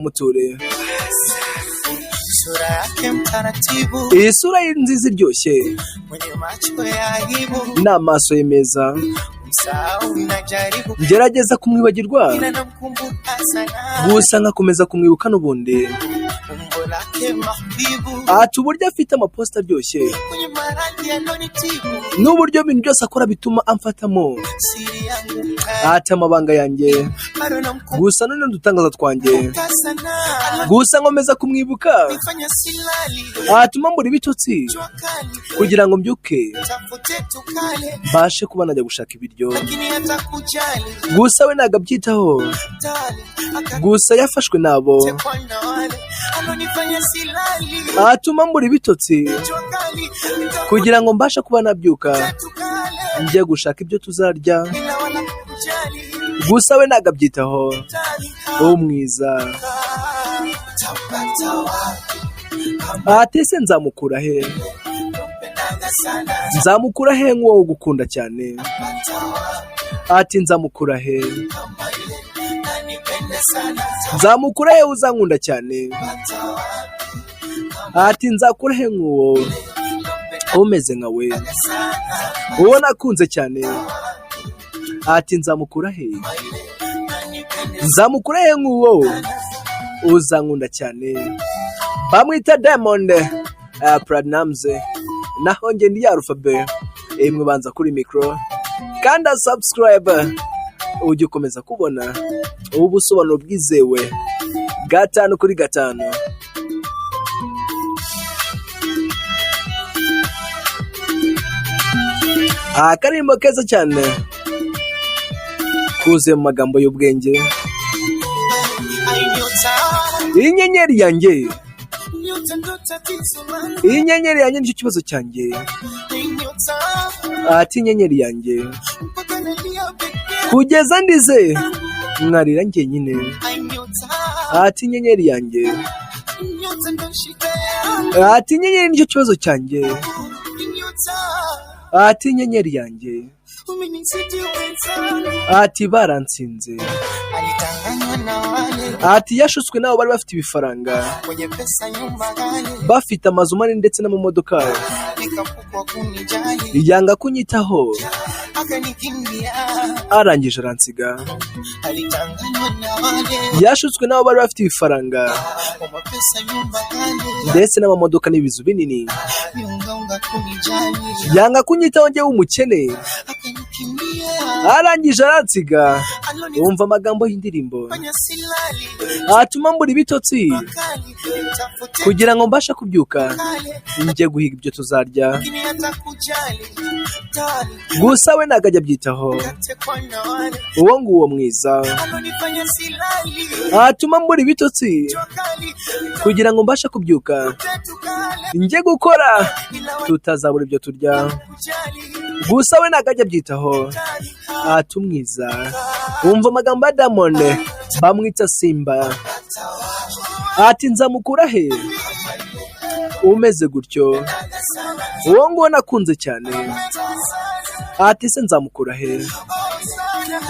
Muture. Sura yake mtaratibu, Iyi sura ye nziza iryoshye, mwenye macho ya aibu, n'amaso ye meza. Msahau najaribu, Ngerageza kumwibagirwa, ila namkumbuka sana. gusa nkakomeza kumwibuka n'ubundi. Umbo lake mahbibu, Ati uburyo afite amaposita aryoshye, kwenye maradhi alonitibu, n'uburyo ibintu byose akora bituma amfatamo. Siri yangu Ati amabanga yanjye, bado namkumbuka gusa none udutangaza twanjye, sana. Gusa nkomeza kumwibuka. Alonifanya silali, Atuma mbura ibitotsi jua kali, kugira ngo mbyuke tafute tukale, mbashe kuba najya gushaka ibiryo. Lakini hata kujali, Gusa we ntabwo abyitaho, tali gusa yafashwe nabo. akatekwa na wale alonifanya silali, Atuma mbura ibitotsi jua kali, kugira ngo mbashe kuba nabyuka tafute tukale, njye gushaka ibyo tuzarya. Bila wala kujali, Gusa we ntabwo abyitaho. Tali Umwiza. Tapata wapi? Ati ese nzamukura he? Nampendanga sana. Nzamukura he nk'uwo gukunda cyane? Tapata wapi? Ati nzamukura he? Kama ile nanipenda sana. Nzamukura he uzankunda cyane? Tapata wapi? Ati nzakura he nk'uwo umeze nka we, Sana. uwo nakunze cyane? Ati nzamukura he? Nanipenda. Nzamukura he nk'uwo uzankunda cyane? Bamwita Diamond Platnumz, naho njye ndi ya Alphabet imwe banza kuri mikoro. Kanda subscribe ujye ukomeza kubona ubu busobanuro bwizewe 5 kuri 5. Akaririmbo keza cyane kuzuye mu magambo y'ubwenge. Ai nyota, Iyi nyenyeri yanjye, nyota ndo tatizo langu. iyi nyenyeri yanjye nicyo kibazo cyanjye. Ai nyota, Ati inyenyeri yanjye, mpaka nalia peke kugeza ndize mwarira njyenyine. Ai nyota, Ati inyenyeri yanjye, nyota ndo shida yangu. Ati inyenyeri nicyo kibazo cyanjye. Nyota, Ati inyenyeri yanjye, umenizidi wenzangu. Ati baransinze. Alitanganywa na wale Ati yashutswe n'abo bari bafite ibifaranga, wenye pesa nyumba ghali, bafite amazu manini ndetse n'amamodoka, nikapukwa kunijali, yanga kunyitaho, akanikimbia. Arangije aransiga. Alitanganywa na wale Yashutswe n'abo bari bafite ibifaranga wa mapesa nyumba ghali, ndetse n'amamodoka n'ibizu binini, viungaunga kunijali, yanga kunyitaho njyewe umukene, akanikimbia. Arangije aransiga. Wumva amagambo y'indirimbo Alonifanya silali, atuma mbura ibitotsi kali tafute kugira ngo mbashe kubyuka kale, njye guhiga ibyo tuzarya. Lakini hata kujali tali Gusa we ntabwo ajya abyitaho. katekwa na wale Uwo nguwo mwiza alonifanya silali, atuma mbura ibitotsi jua kali, kugira ngo mbashe kubyuka tafute kale, njye gukora, ila wala tutazabura ibyo turya. kujali Gusa we ntabwo ajya abyitaho. tali. Atumwiza. Wumva amagambo ya Diamond, bamwita Simba. Ati nzamukura he umeze gutyo, uwo nguwo nakunze cyane? Ati se nzamukura he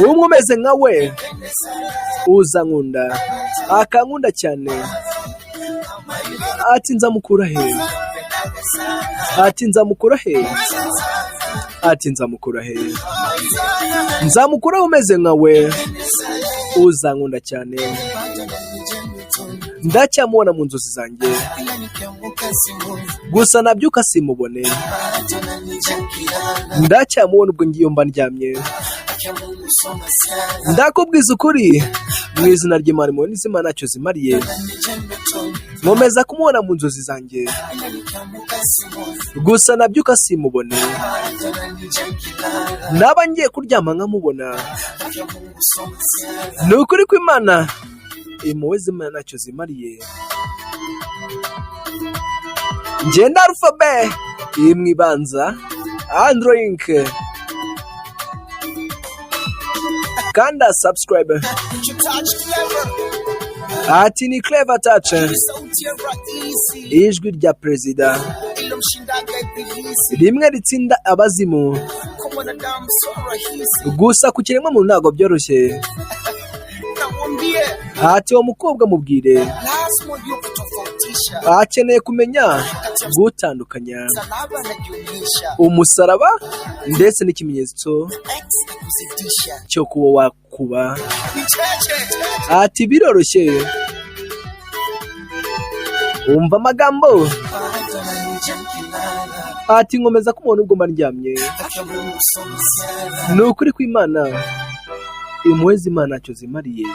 umwe umeze nka we, uzankunda akankunda cyane? Ati nzamukura he? Ati nzamukura he? Ati nzamukura he? Nzamukura he umeze nka we, uzankunda cyane? Ndacyamubona mu nzozi zanjye, gusa nabyuka simubone. Ndacyamubona ubwo ngiyo mba ndyamye. Ndakubwiza ukuri mu izina ry'Imana, impuhwe n'izima ntacyo zimariye, nkomeza kumubona mu nzozi zanjye, gusa nabyuka simubone. Naba ngiye kuryama nkamubona. Ni ukuri kw'Imana, impuhwe z'Imana ntacyo zimariye. Ngenda Alphabet imwe ibanza Android. Kanda subscribe. Ati ni Clever Touch, ijwi rya perezida rimwe ritsinda abazimu. Gusa ku kiremwamuntu ntabwo byoroshye. Ati uwo mukobwa mubwire Lazima ujue kutofautisha akeneye kumenya kati ya gutandukanya msalaba na jumlisha, umusaraba ndetse n'ikimenyetso x na kuzidisha. cyo kuba wakuba. Ni cheche. Ati biroroshye, wumva amagambo. Bado nanija nkilala, Ati nkomeza kumubona ubwo mba ndyamye. Haki ya Mungu sio msichana. Ni ukuri kw'Imana, impuhwe z'Imana ntacyo zimariye.